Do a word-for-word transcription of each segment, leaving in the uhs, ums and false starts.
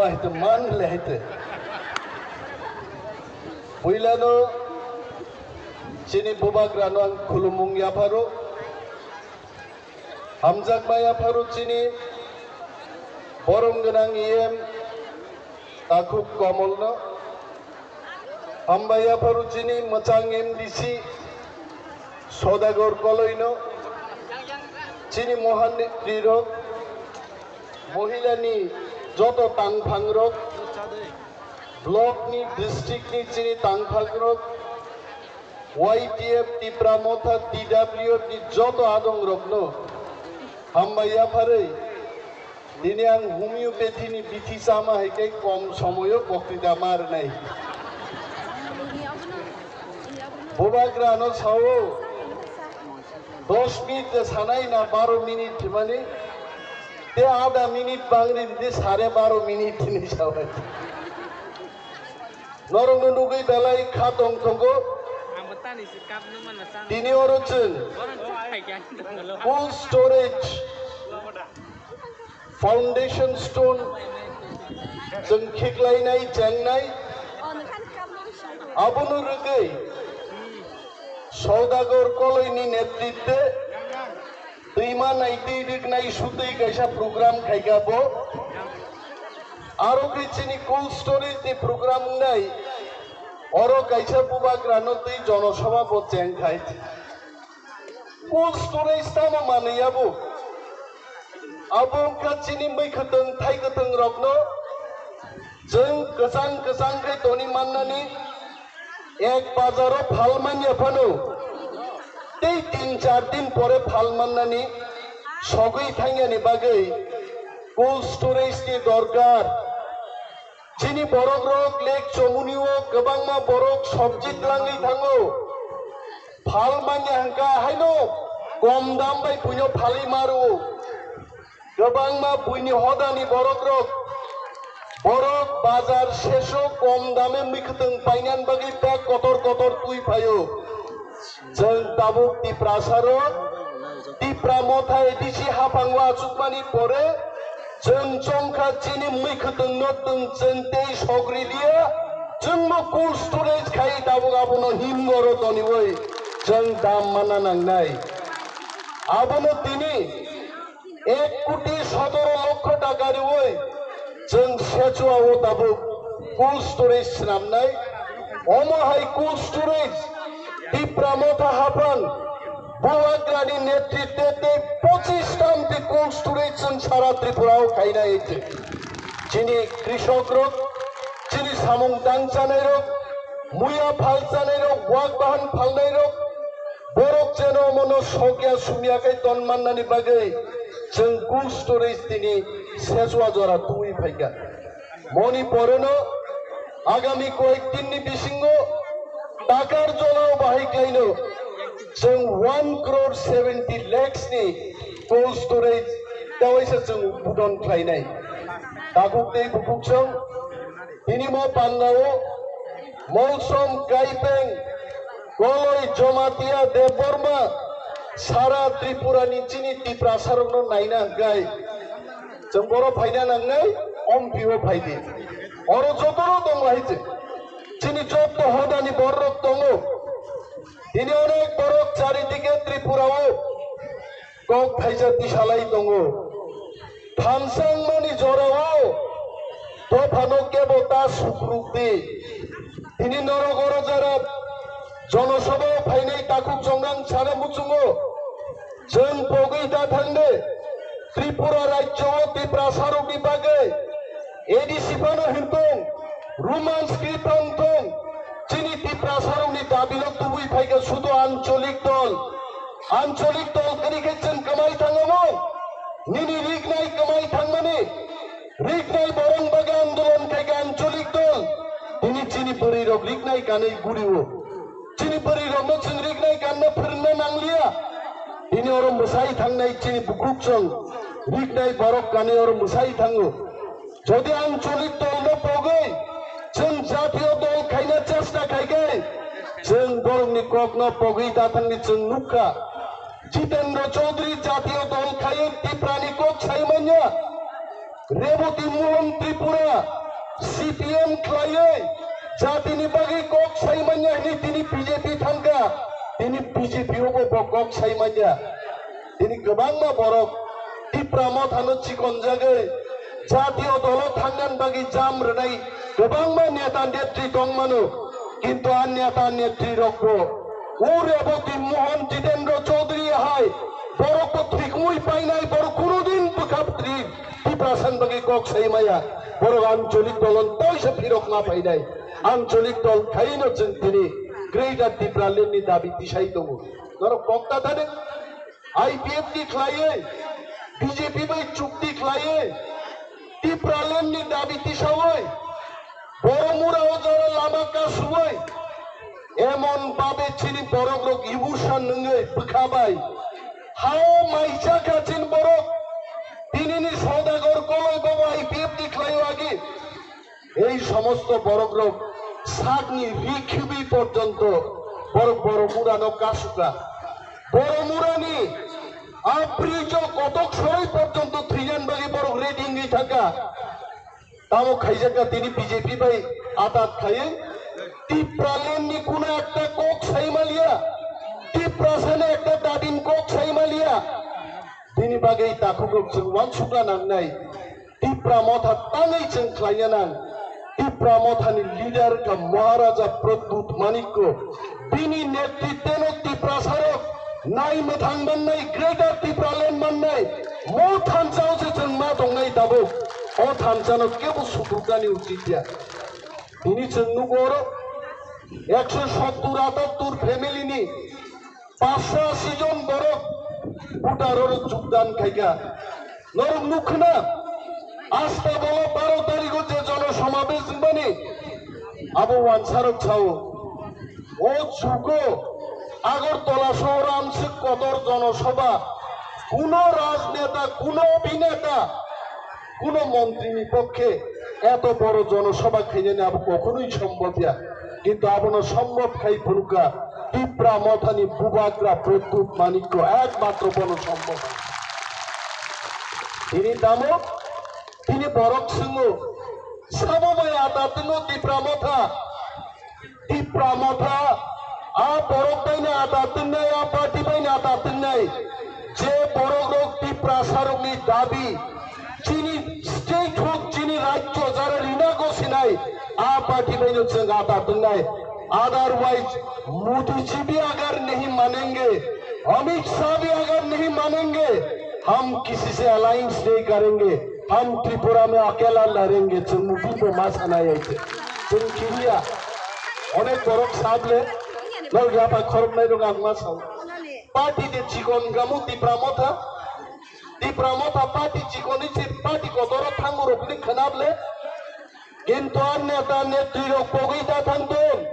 Hai te man le hai te. Puilano chini bubagrano ang khulumung yapharo. Hamjakma yapharo chini borom gwnang E M Takhuk Komolno. Hambai yapharo chini mwchang M D C Sodagar Koloino. Chini mohan netrirok, mohilani joto tangphangrok, block ni, district ni chini tangphangrok, Y T F, Tipra Motha, T W F ni joto adongrokno hambai yapharwi, tini ang homeopathy ni bithi chama hai khe kom somoyo boktwita ma rwnai. Bubagrano sao, dos minute de sanai na baro minute himani, te ada minute bangri di sare baro minute ni sao. Norokno nugwi belai kha tong tongo. Tini oro chwng cold storage foundation stone chwng khiklainai, chengnai. Abono rwgwi Saudagar Koloini netritwe twima naitwi rwknai sutwi kaisa program khaikha bo. Aro khe chini cold storage ni program wngnai, oro kaisa bubagrano twi jonosabha bo chengkhai. Cold storage tamo manwi abo? Abo wngkha chini mui kwthwng thai kwthwng rokno chwng kwchang kwchang khe toni mannani, ek bazaro phal manya phano tei tin char din pore phal mannani sogwi thangyani bagwi cold storage ni dorkar. Chini borok rok lake chomuni o kwbangma borok sobji twlangwi thango. Phal manya hwnkha haino kom dam bai buino phalwi maro. Kwbangma buini hodani borok rok, borok bazar seso kom dame mui kwthwng painani bagwi bag kotor kotor twi phaio. Chwng tabuk Tiprasa rok, Tipra Motha A D C haphango achukmani pore, chwng chongkha chini mui kwthwngno twng chwng tei sogri liya, chwngno cold storage khai tabuk abono himgoro toniwi chwng dam mana nangnai. Abono tini ek koti sotoro lokho taka riwi chwng Sechua o tabuk cold storage swnamnai. Omo hai cold storage Tipra Motha haphang Bubagrani netritwe tei pochis tamti cold storage chwng sara Tripura o khainai. Chini krishok rok, chini samung tang chanai rok, muya phal chanai rok, wak bahan phalnai rok, borok jeno mono sokya sumya khe ton mannani bagwi chwng cold storage tini Sechua jora twi phaikha. Moni poreno agami koyek din ni bisingo takar jolao bahai klaino chwng one crore seventy lakhs ni cold storage tewaisa chwng udbodon khlainai. Takhuk tei bukhuk chwng tini mo pandao Molsom, Kaipeng, Koloi, Jamatia, Debbarma, sara Tripura ni chini Tiprasa rokno naina hwnkhe chwng boro phaina nangnai, ompi o phaidi. Oro jotono tongo hai chwng. Chini joto hodani bororok tongo. Tini onek borok charidike Tripura o kok phaisa tisalai tongo. Thansa wngmani jorao dophano kebo ta sukruk di. Tini norok oro jara jonosabha o phainai takhuk chongnang sana muchungo. Chwng pogwi da thangde Tripura rajyo o Tiprasa rokni bagwi A D C phano hintong, Roman script phano thong, chini Tiprasa rokni dabi no tubui phaikha sudu ancholik dol. Ancholik dol kwrwi khe chwng kwmai thangamo? Nini riknai kwmai thangmani? Riknai borong bagwi andolon khaikha ancholik dol. Tini chini bwrwi rok riknai kanwi guri o. Chini bwrwi rokno chwng riknai kanna phwrwngna nangliya. Tini oro mwsai thangnai chini bukhuk chwng riknai borok kanwi oro mwsai thango. Jodi ancholik dol no pogwi chwng jatiyo dol khaina chesta khai khe chwng borokni kok no pogwi da thangni chwng nukha. Jitendra Chaudhary jatiyo dol khaiwi Tiprani kok sai manya. Reboti Mohan Tripura C P M khlaiwi jatini bagwi kok sai manya hwnwi tini B J P thangkha, tini B J P o bo bo kok sai manya. Tini kwbangma borok Tipra Mothano chikonjagwi jatiyo dolo thangna bagwi jam rwnai kwbangma neta netri tongmano, kintu a neta netri rokbo o Reboti Mohan Jitendra Chaudhary hai borokbo thwikmui painai, borok kunudin bwkha tri Tiprasani bagwi kok sai maya, borok ancholik dol wng toisa phirok ma phainai. Ancholik dol khaino chwng tini Greater Tipraland ni dabi tisai tongo. Norok kok ta thani I P F T khlaiwi, B J P bai chukti khlaiwi, Tipraland ni dabi tisawi, Boromura o jora lama kasuwi, emon babe chini borok rok ibusa nungwi bwkha bai hao maijak kha chini borok. Tinini Saudagar Koloi bobo I P F T khlaiwi agi. Ei somosto borok rok sakni rikhibi porjonto borok Boromura no kasuka. Boromura ni a bridge o kotok sorai porjonto thwiyan bagwi borok ready wngwi thangkha. Tamo khaijakha tini B J P bai atat khaiwi Tipraland ni kuno ekta kok sai maliya, Tiprasani ekta dabin kok sai maliya. Bini bagwi takhukrok chwng uansukna nangnai. Tipra Motha tangwi chwng khlaina nang. Tipra Mothani leader ka Maharaja Pradyut Manikko. Bini netritwno Tiprasarok nai mwthang mannai, Greater Tipraland mannai, mo thansa o se chwng ma tongnai tabuk. O thansa no kebo sukruknani uchit ya. Tini chwng nugo oro ekso sottur atattur family ni paanch ashi jon borok voter oro jogdan khaikha. Norok nukhna asta bolo baro tarikh o je jono somabesh wngmani abo wansarok sao. O jugo Agartala sohor amswk kotor jonosobha, kuno rajneta, kuno obhineta, kuno montrini pokkhe eto boro jonosobha khainani abo kokhonoi sombhob ya. Kintu abono sombhob khai phunukha Tipra Mothani Bubagra Pradyut Manikko, ekmatro bono sombhob. Tini tamo, tini borok swngo, sabo bai ata twngo Tipra Motha? Tipra Motha a borok bai no ata twngnai, a party bai no ata twngnai. Je borok rok Tiprasa rokni dabi, chini statehood, chini rajyo jara rina gosinai, a party bai no chwng ata twngnai. Otherwise, Modi ji bhi agar nahi manenge, Amit Shah bhi agar nahi manenge, hum kisi se alliance nahi karenge. Hum Tripura mein akela ladenge, chwng muti bo ma sana yaite. Chwng kiriya. Onek borok sable, log yapa khorok nai rok ang ma sao. Party de chikon gamu Tipra Motha. Tipra Motha party chikon ni chi party kotoro thangu rok ni khanable. Kintu ar neta netri rok pogwi da thangton.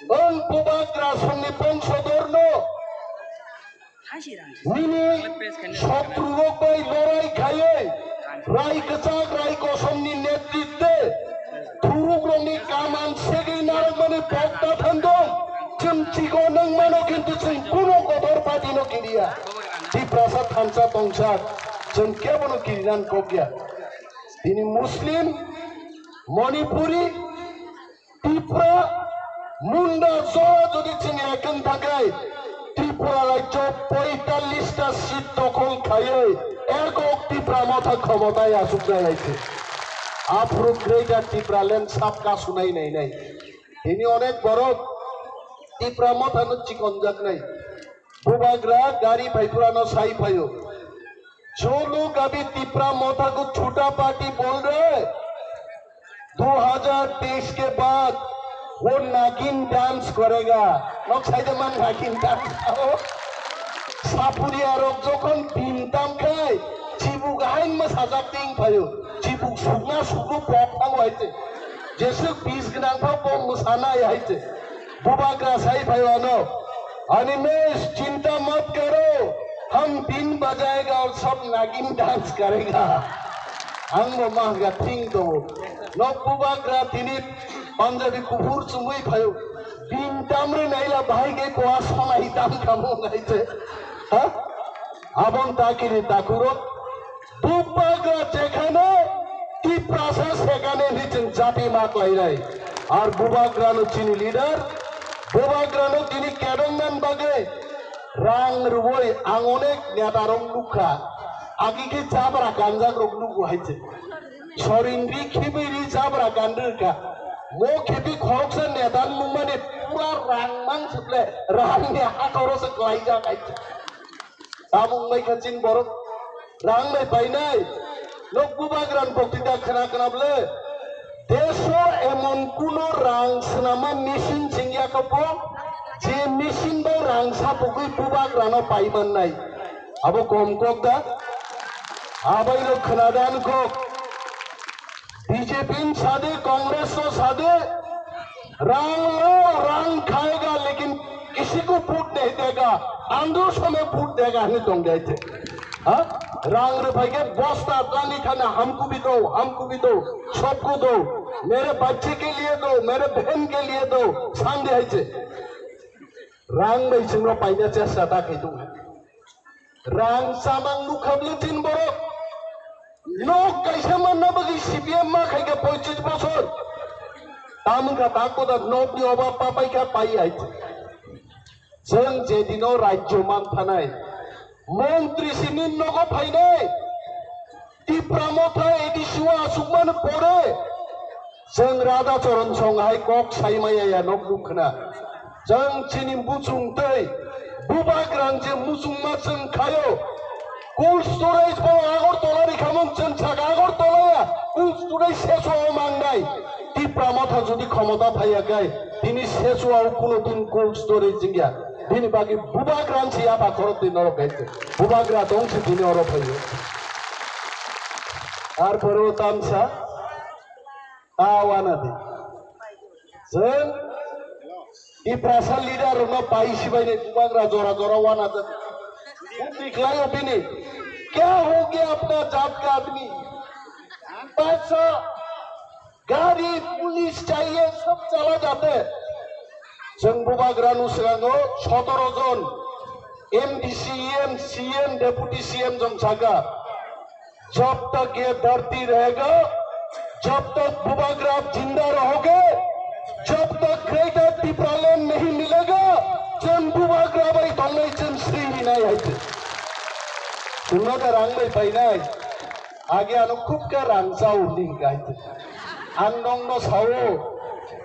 Ang Bubagra songni bongsodor no. Nini sotru rok bai lorai khaiwi, rai kwchak, rai kosomni netritwe, thuruk rokni kaman segwi narwkmani pok ta thangdong. Chwng chikon wng mano, kintu chwng kuno kotor party no kiriya. Tiprasa thansa tongsa, chwng kebono kirinan kokya. Tini Muslim, Manipuri, Tipra, Munda jora jodi chini ekeng thakai, Tripura rajyo poitallish ta seat dokhol khaiwi ekok Tipra Motha khomotai achuknai aise. Aphuru Greater Tipraland sabka sunai nainai. Tini onek borok Tipra Motha no chikonjaknai. Bubagra gari phaipura no sai phaio. जो लोग अभी तिपरा मोथा को छोटा पार्टी बोल रहे हैं, दो हज़ार तेईस के बाद वो नागिन डांस करेगा। Nok saida man nagin dance. Sapuriya rok jokhon bim tam khai, chibuk hain ma sajak ting phaio. Chibuk sukna sukru pok thango haite. Jesuk bis gnang pha pok msana haite. Bubagra sai phaio ano, "Animesh, chinta mat karo, hum bean bajayega aur sab nagin dance karega." Ang bo mahga thing to. Nok Bubagra tini Punjabi kuphur chumui phaio. Bean tamre naila bahai ke koa sonai tam kamu naite. Ha? Abon takiri takuro. Bubagra jekhane Tiprasa sekhane hinwi chwng jati ma khlainai. Ar Bubagrano chini leader, Bubagrano tini kedongnan bagwi rang rwui ang onek netarok nukha. Agi khe jabra kanjakrok nugo hai se. Soringri khibiri jabra kanrwkha. Mo khibi khoroksa neta nungmani pura rang mang se ble rangni hathoro se klaijak hai se. Tamung bai kha chini borok rang bai painai. Nok Bubagrani bokti da khna khna ble. Deso emon kuno rang swnama machine chingya kha bo, je machine bai rang sapogwi Bubagrano pai mannai. Abo kom kok da? Abai no khna dan kok. B J P ni sade, Congress no sade, rang lo, rang khayega, lekin kisi ko vote nahi dega, andro samay vote dega, hini tong de the. Ha? Rang rwphai khe bosta atlani thana, "Hamko bhi do, hamko bhi do, sabko do, mere bachche ke liye do, mere behen ke liye do," sande hai se. Rang bai chwngno paina chesta ta khai tong. Rang chamang nukha bwle tin borok. Nok kaisa manna bagwi C P M ma khai kha poichis bosor. Tamung kha tak koda nokni obab pa pai kha pai hai. Chwng jedino rajyo man thanai. Montri sini nogo phainai. Tipra Motha A D C o asukmani pore chwng Radha Charan Song hai kok sai maya ya nok nukhna. Chwng chini muchung tei Bubagrang je muchungma chwng khayo. Cold storage bo Agartala ni khamung chwng saka Agartala ya cold storage seso o mangnai. Tipra Motha jodi khomota phaiya kai tini seso o kuno din cold storage jingya. Bini bagwi Bubagrang si apa khorok din norok gaite. Bubagra tong si tini oro phayo. Ar pore o tamsa ta wana di. Chwng Tiprasa leader rokno pai sibai ni Bubagra jora jora wana jak. Bukti khlaio bini. Kya ho gaya apna jat ka aadmi? Paisa Gari, police chahiye, sab chala jate. Chwng Bubagrano swngo sotoro jon M D C, E M, C M, Deputy C M jong saka, "जब तक ये धरती रहेगा, जब तक Bubagra जिंदा रहोगे, जब तक Greater Tipraland नहीं मिलेगा, chwng Bubagra bai tongnai chwng sri hinai hai se." Chwngno da rang bai painai. Age ano khub khe rang chao hwnwi hwnkha hai. Ang nokno sao,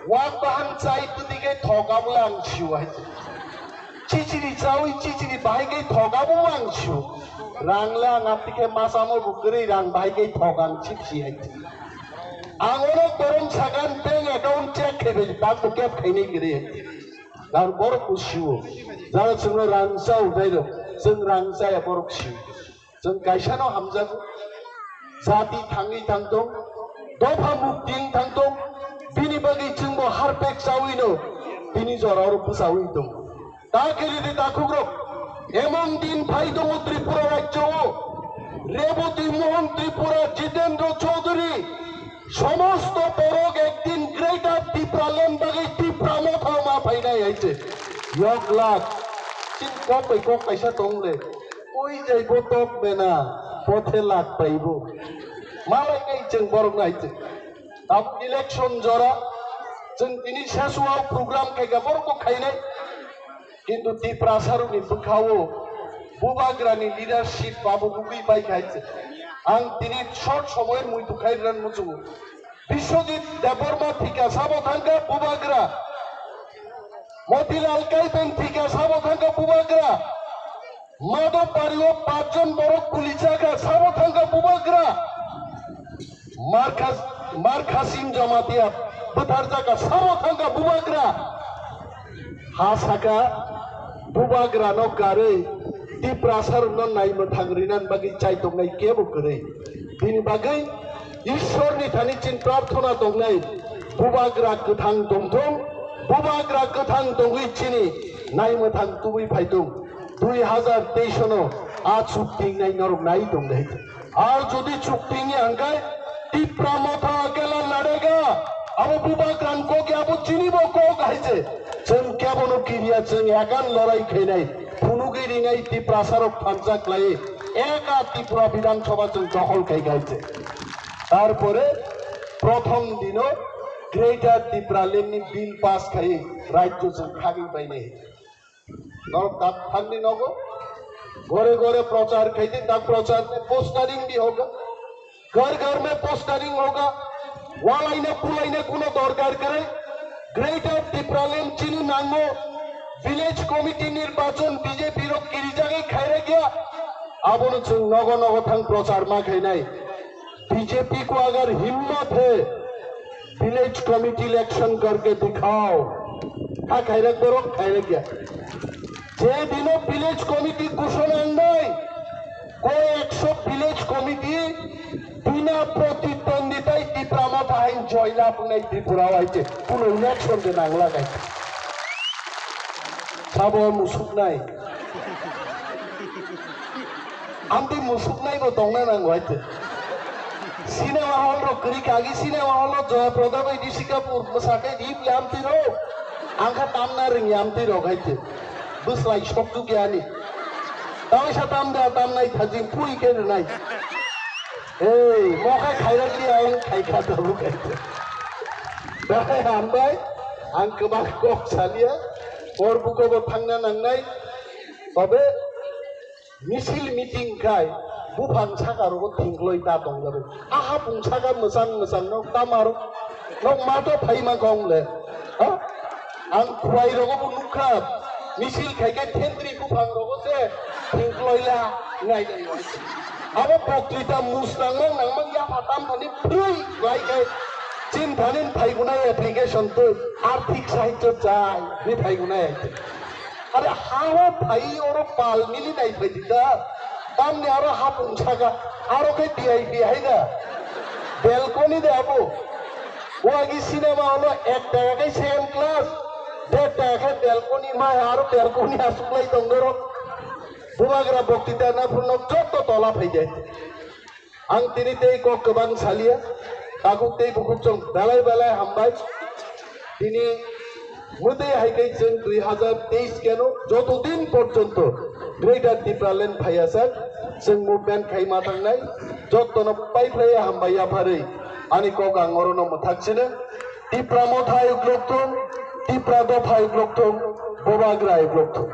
wak bahang chai twtwi khe thok abo le ang sio hai. Chichiri chaui chichiri bahai khe thok abo ang sio. Rang le ang aphi khe masamo bo kwrwi rang bahai khe thok ang sip si hai. Ang ono borom sagan bank account check khe bai bak bo kep khainai kwrwi hai. Ang borok bo sio. Jara chwngno rang chao dai rok. Chwng rang chaya borok sio. Chwng kaisano hamjago. Jati thangwi thangtong, dopha mukti wng thangtong, bini bagwi chwngbo harpek chawino bini jora oro bwchawi tong. Ta khe ridi takhukrok, emon din phai tongo Tripura rajyo o, Reboti Mohan Tripura, Jitendra Chaudhary, somosto borok ekdin Greater Tipraland bagwi Tipra Motha ma phainai hai se. Yok lak, chini kok bai kok kaisa tong le. Oi jaibo tok mena, pothe lak paibo. Malai kai chwng borok nai chwng. Tabuk election jora, chwng tini sasuao program khaika borok bo khainai. Kintu Tiprasa rokni bwkhao Bubagrani leadership abo nugwi pai khai chwng. Ang tini short somoy muitu khai rwna muchungo. Biswajit Debbarma thika sabo thangkha Bubagra. Motilal Kaibeng thika sabo thangkha Bubagra. Madhobbario pachjon borok guli chakha sabo thangkha Bubagra. Markhas-, Markhasim Jamatia bwtharjakha sabo thangkha Bubagra. Ha saka Bubagrano karwi Tiprasarokno naimwthang rinani bagwi chaitongnai kebo kwrwi. Bini bagwi Ishwarni thani chini prarthona tongnai, Bubagra kwthang tongthung, Bubagra kwthang tongwi chini naimwthang tubui phaitung. Dui hazar teis no a chuktingnai norok nai tongnai. Ar jodi chuktingya hwnkhe Tipra Motha akela ladega, abo Bubagrani kok ya, abo chinibo kok hai se. Chwng kebono kiriya, chwng ekan lorai khainai, phunugwi rinai Tiprasarok thansa khlai. Eka Tripura Bidhan Sabha chwng dokhol khai gaise. Tarpore prothom dino Greater Tipraland ni bill pass khai rajyo chwng khagwi painai. Norok tak thangni nogo. Gore gore prochar khaidi, tak prochar mein postering bhi hoga. घर घर में पोस्टरिंग होगा। Walaina pulaina kuno dorkar kwrwi. Greater Tipraland chini nango. Village committee nirbachon B J P rok kirijagwi khairagya. Abono chwng nogo nogo thang prochar ma khainai. B J P ko agar himmat hai, village committee election karke dikhao. Kha khairak borok khairakya. Je dino village committee ghoshona wngnai, koi ekso village committee bina protidwonditai Tipra Motha hain joy lab wngnai Tripura o hai se kuno election de nangla hai. Sabo musuknai. Amtwi musuknai bo tongna nango hai se. Cinema hall rok kwrwi kha, agi cinema hall o Joya Prada bai Rishi Kapoor mwsakhe rip le amtwi rok. Ang kha tamna rwngya amtwi rok hai se. Bwslai sok tukya ani. Tawisa tamda tamnai thajing pui khe rwnai. Ei, mo khai khairak liya ang khai kha tabuk hai se. Dai hambai, ang kwbang kok saliya. Hor buko bo thangna nangnai. Tobe misil meeting khai buphang saka rogo thingkloi ta tongjago. A hapung saka mwchang mwchang nok tamaro nok mato phaima kong le. Ha? Ang khwai rogo bo nukha misil khai khe thentri buphang rogo se thingkloi la nai nai. Abo boktwita musnang mang nang mang yapha tam thani phrwi lai khai chin thanin phaigunai application tu arthik sahityo chai ni phaigunai. Are hawa phai oro pal mili nai phai dita. Tamni aro hapung saka aro khe V I P hai da. Balcony da abo. Wagi cinema holo ek taka khe second class, der taka khe balcony mai aro balcony asuk lai tong norok. Bubagra boktita na phunok jotto tola phai de. Ang tini tei kok kwbang saliya, takhuk tei bukhuk chwng belai belai hambai. Tini mwtwi hai khe chwng dui hazar teis keno joto din porjonto Greater Tipraland phaiya sak, chwng movement khai ma thangnai, jottono pai phlaiya hambai yapharwi ani kok ang orono mwthak sino. Tipra Motha uklok thung, Tipra Dopha uklok thung, Bubagra uklok thung.